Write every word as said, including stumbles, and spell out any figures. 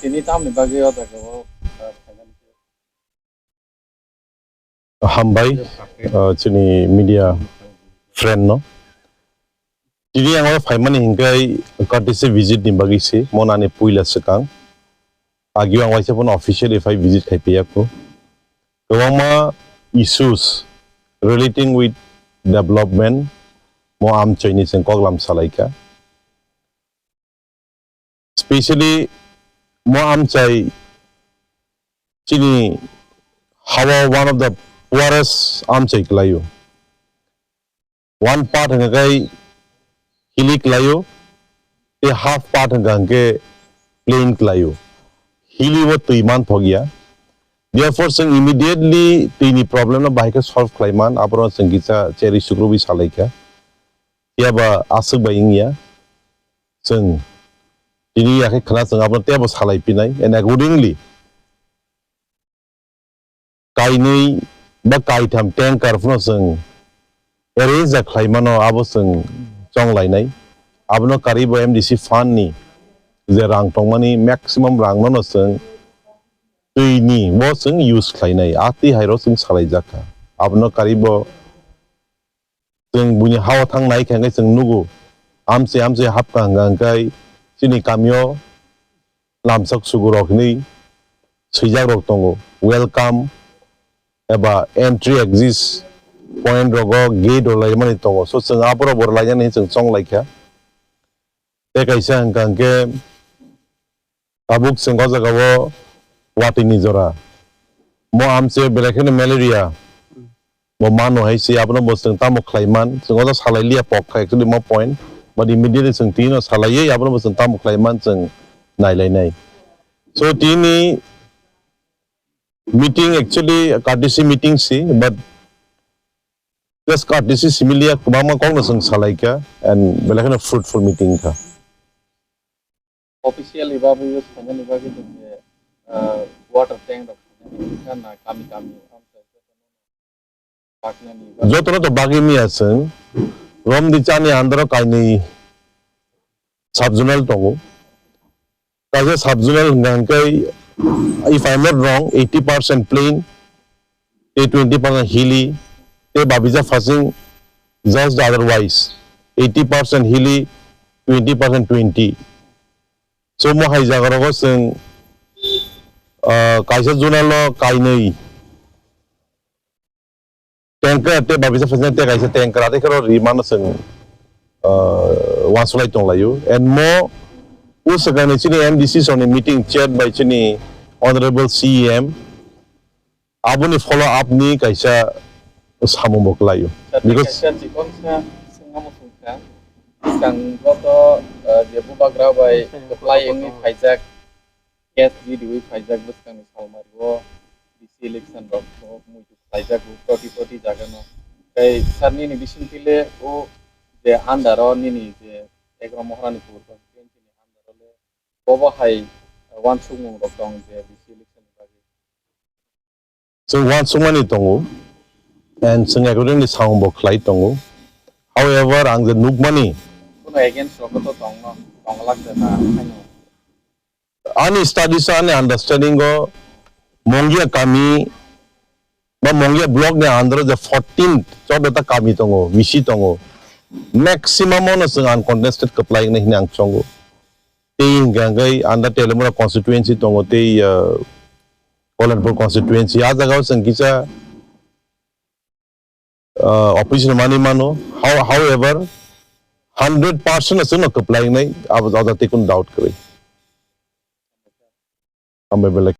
Tini tamni bagwi o jaga o, ah, phainani? Hambai, ah, chini media friend no. Tini ang o phaimani hinkai courtesy visit ni bagwi se, mo nani puila swkang. Agio ang waisa phano officially phai visit khai piyako. Kwbangma issues relating with development mo amchoi ni chwng koklam salaikha. Specially mo amchai chini hawa one of the poorest amchai kwlaio. One part hwnkha khe hilly kwlaio, tei half part hwnkha hwnkhe plain kwlaio. Hilly o twi manthokya. Therefore, chwng immediately twini problem no bahai khe solve khlai man, aborok chwng kisa cherwi sukrubwi salaikha. Phiya ba aswk bai wngya, chwng tini yakhe khna chwng abono teibo salai phinai, and accordingly, kainwi ba kaitham tanker phano chwng arrange khlai mano, abo chwng chonglainai. Abono karwi bo M D C fund ni je rang tongmani maximum rang no chwng twini bo chwng use khlainai, a twi hai rok chwng salai jakha. Abono karwi bo chwng buini hao thang nai khe hwnkhe chwng nugo. Amchai amchai hapkha hwnkha hwnkhe chini kamio lamsak sugu rok hinwi swijak rok tongo. Welcome eba entry exit point rogo gate rok laimani tongo. So chwng aborok bo lainani chwng chong laikha. Tei kaisa hwnkha hwnkhe tabuk chwng o jaga o watwi ni jora. Mo amchai belai kheno malaria. Bo mano hai se abono bo chwng tamo khlai man. Chwng o salai liya pok kha actually mo point. But immediately chwng twi no salai ye abono bo chwng tamo khlai man chwng nai lai nai. So tini meeting actually courtesy meeting si, but just courtesy similia kwbangma kokno chwng salaikha and belai kheno fruitful meeting kha. Officially bagwi use khainani bagwi chwng je, ah, water tank rok khainani wngkha na kami kami amchai paknani bagwi? Jotono to bagwi miya chwng romdi chani andro kainwi sub-zonal tongo. Kaisa sub-zonal hwnkha hwnkhe, if I am not wrong, eighty percent plain, tei twenty percent hilly, tei babija phasing just otherwise, eighty percent hilly, twenty percent twenty. So, mo hai jaga rogo chwng, ah, kaisa zonal o kainwi tanker tei babisa phasing tei kaisa tanker atwi kheno ri mano chwng, ah, uansuk lai tong laio. And mo, o swkangni chini M D C songni meeting chaired by chini Honorable C E M, aboni follow up ni kaisa samung bo kwlaio. Sir, because kaisa chikon sa swngna muchungkha, swkang goto, ah, je bubagra bai kwplai wngwi phaijak, case ridiwi phaijak bwskangni salmari o D C election rok muitu khlaijago proti proti jaga no. Tei sir nini bisingtwi le o je under o nini je Egaromoharani pur constituency ni under o le bobo hai uansukmung rok tong je D C election ni bagwi? Chwng uansukmani tongo, and chwng accordingly samung bo khlai tongo. However, ang je nukmani, kuno against rok to tongno, tonglak de na, ano. Ani studies, ani understanding o Mongia kami ba Mongia block ni under je fourteen, chorda ta kami tongo, bisi tongo. Maximum ono chwng uncontested kwplai wngnai hwnwi ang chongo. Tei hwnkha hwnkhe under Teliamura constituency tongo tei, ah, Kolanpur constituency. A jagao chwng kisa, ah, opposition manwi mano. How-, however, hundred percent no chwngno kwplai wngnai, abo, abo jati kunu doubt kwrwi. Hambai belai.